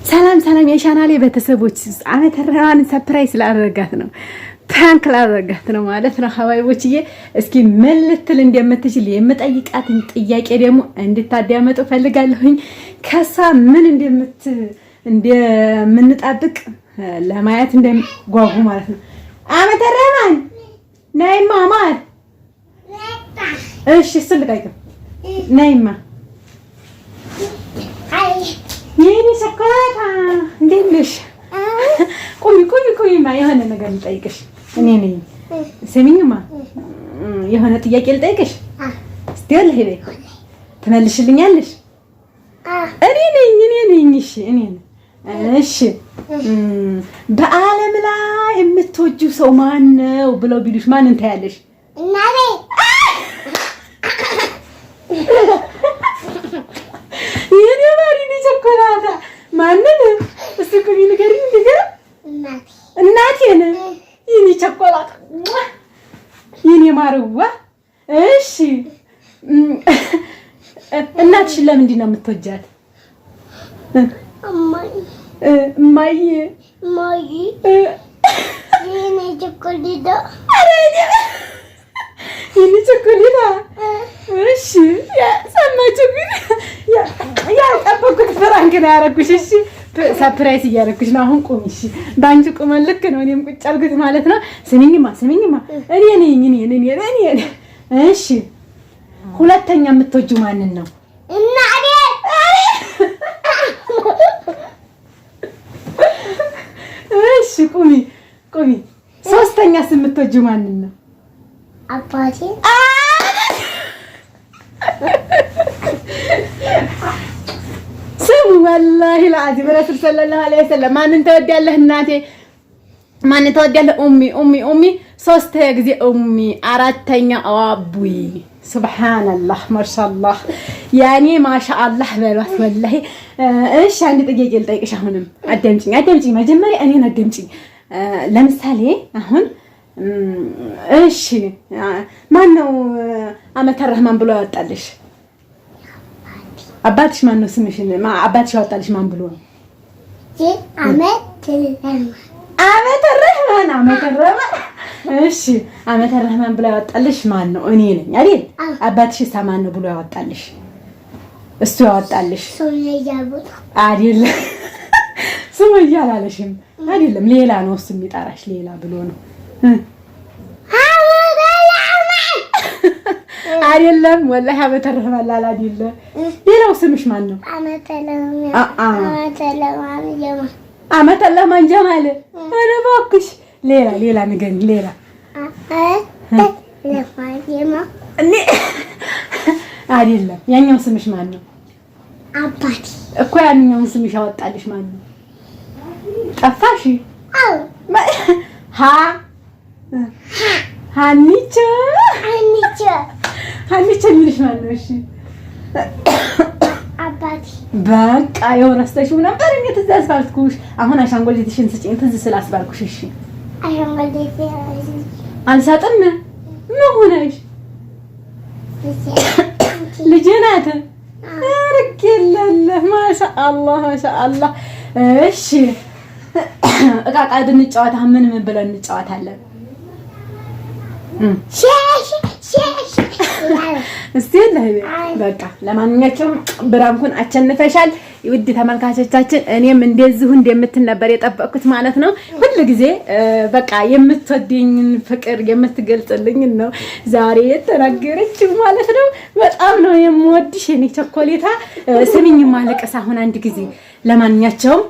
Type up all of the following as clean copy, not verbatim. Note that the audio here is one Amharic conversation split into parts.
ሰላም ሰላም የቻናሌ ቤተሰቦች፣ አመተራን surprise ላደረጋት ነው፣ prank ላደረጋት ነው ማለት ነው። ሀባይቦችዬ እስኪ ምን ልትል እንደምትችል የምጠይቃትን ጥያቄ ደግሞ እንድታዳመጡ ፈልጋለሁኝ። ከሷ ምን እንደምንጠብቅ ለማየት እንደጓጉ ማለት ነው። አመተረማን ነይማ ማር፣ እሺ እሱን ልቀቂው። ነይማ የኔ ቸኮላታ እንዴት ነሽ? ቁሚ ቁሚ ቁሚማ የሆነ ነገር ልጠይቅሽ። እኔ ነኝ። ስሚኝማ የሆነ ጥያቄ ልጠይቅሽ። እስቲ ወላሂ በይ ትመልሽልኛለሽ? እኔ ነኝ እኔ ነኝ። እሺ እኔ ነኝ። እሺ በዓለም ላይ የምትወጂው ሰው ማን ነው ብለው ቢሉሽ ማንን ታያለሽ? እናቴ። የኔ ማሪ ቸኮላታ ማንን? እስቲ ቁሚ ንገሪኝ። እንደገና እናቴን። የኔ ቸኮላታ የኔ ማርዋ። እሺ እናትሽን ለምንድን ነው የምትወጃት? እማዬ እማዬ የኔ ቸኮሌታ የኔ ቸኮሌታ። እሺ ሰማችሁ? ግን ያልጠበኩት prank ነው ያደረኩሽ። እሺ surprise እያደረኩሽ ነው። አሁን ቁሚ። እሺ በአንቺ ቁመን ልክ ነው እኔም ቁጭ አልኩት ማለት ነው። ስሚኝማ ስሚኝማ እኔ ነኝ እኔ እኔ እኔ። እሺ ሁለተኛ የምትወጂው ማንን ነው? እናቴ። እሺ ቁሚ ቁሚ። ሶስተኛስ የምትወጂው ማንን ነው? አባቴ። ስሙ ወላሂ ለዓዚም ረሱል ሰለላሁ ዐለይሂ ወሰለም ማንን ትወዳለህ? እናቴ። ማንን ትወዳለህ? ኡሚ ኡሚ ኡሚ። ሶስት ጊዜ ኡሚ፣ አራተኛ አቡይ። ሱብሓነላህ ማሻአላህ፣ ያኔ ማሻአላህ በሏት ወላሂ። እሺ አንድ ጥያቄ ልጠይቅሽ። አሁንም አዳምጪኝ አዳምጪኝ፣ መጀመሪያ እኔን አዳምጪኝ። ለምሳሌ አሁን እሺ ማን ነው አመተ ረህማን ብሎ ያወጣልሽ? አባትሽ ማን ነው ስምሽን? አባትሽ ያወጣልሽ ማን ብሎ ነው? አመተ ረህማን አመተ ረህማን። እሺ አመተ ረህማን ብሎ ያወጣልሽ ማን ነው? እኔ ነኝ አይደል? አባትሽ ማን ነው ብሎ ያወጣልሽ? እሱ ያወጣልሽ አይደለም። ሱመያ አላለሽም አይደለም። ሌላ ነው እሱ የሚጠራሽ ሌላ ብሎ ነው አይደለም። ወላሂ አመተ ረህማን ላላ አይደለም። ሌላው ስምሽ ማን ነው? አመተ ረህማን ጀማል። ኧረ እባክሽ ሌላ ሌላ ንገሪኝ። ሌላ አይደለም። ያኛው ስምሽ ማን ነው? አባቴ እኮ ያንኛውን ስምሽ ያወጣልሽ ማን ነው? ጠፋሽ? ሀ ሀኒቾ ሀኒቾ ሀኒቾ የሚልሽ ማን ነው? እሺ አባቴ። በቃ ይኸው ረስተሽው ነበር። እኔ ትዝ አስባልኩሽ። አሁን አሻንጉሊትሽን ስጪኝ። ትዝ ስላስባልኩሽ። እሺ አሻንጉሊት አልሰጥም። ምን ሆነሽ? ልጄ ናት። አርጌለለህ። ማሻአላህ ማሻአላህ። እሺ እቃ እቃ ብንጫወት ምን ምን ብለን እንጫወታለን? እስቲ በቃ ለማንኛቸውም ብራንኩን አቸንፈሻል። ውድ ተመልካቾቻችን እኔም እንደዚሁ እንደምትል ነበር የጠበቅኩት ማለት ነው። ሁሉ ጊዜ በቃ የምትወደኝን ፍቅር የምትገልጽልኝን ነው ዛሬ የተናገረችው ማለት ነው። በጣም ነው የምወድሽ የኔ ቸኮሌታ። ስሚኝ ማለቀስ አሁን አንድ ጊዜ ለማንኛቸውም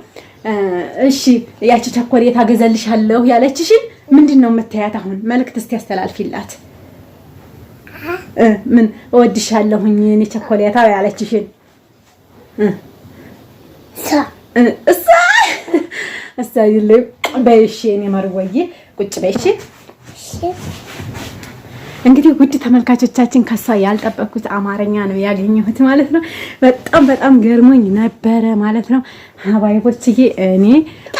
እሺ ያቺ ቸኮሌታ ገዘልሻለሁ ያለችሽን ምንድን ነው የምታያት? አሁን መልእክት እስቲ ያስተላልፊላት። ምን እወድሻለሁኝ እኔ ቸኮሌታ ያለችሽን እሳ እሳ አይደለም በይ። እሺ እኔ መርወዬ ቁጭ በይ። እሺ እንግዲህ ውድ ተመልካቾቻችን ከሷ ያልጠበቅኩት አማርኛ ነው ያገኘሁት ማለት ነው። በጣም በጣም ገርሞኝ ነበረ ማለት ነው። ሀባይቦችዬ እኔ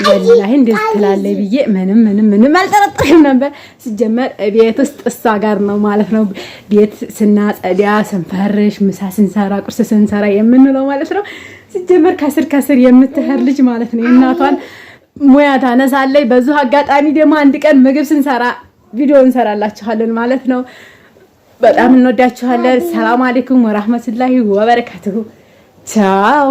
ወላሂ እንደዚህ ትላለች ብዬ ምንም ምንም ምንም አልጠረጠርም ነበር። ሲጀመር ቤት ውስጥ እሷ ጋር ነው ማለት ነው። ቤት ስናጸዳ፣ ስንፈርሽ፣ ምሳ ስንሰራ፣ ቁርስ ስንሰራ የምንለው ማለት ነው። ሲጀመር ከስር ከስር የምትሄድ ልጅ ማለት ነው። የእናቷን ሙያ ታነሳለች። በዚሁ አጋጣሚ ደግሞ አንድ ቀን ምግብ ስንሰራ ቪዲዮ እንሰራላችኋለን ማለት ነው። በጣም እንወዳችኋለን። ሰላም አለይኩም ወራህመቱላሂ ወበረካቱሁ። ቻው።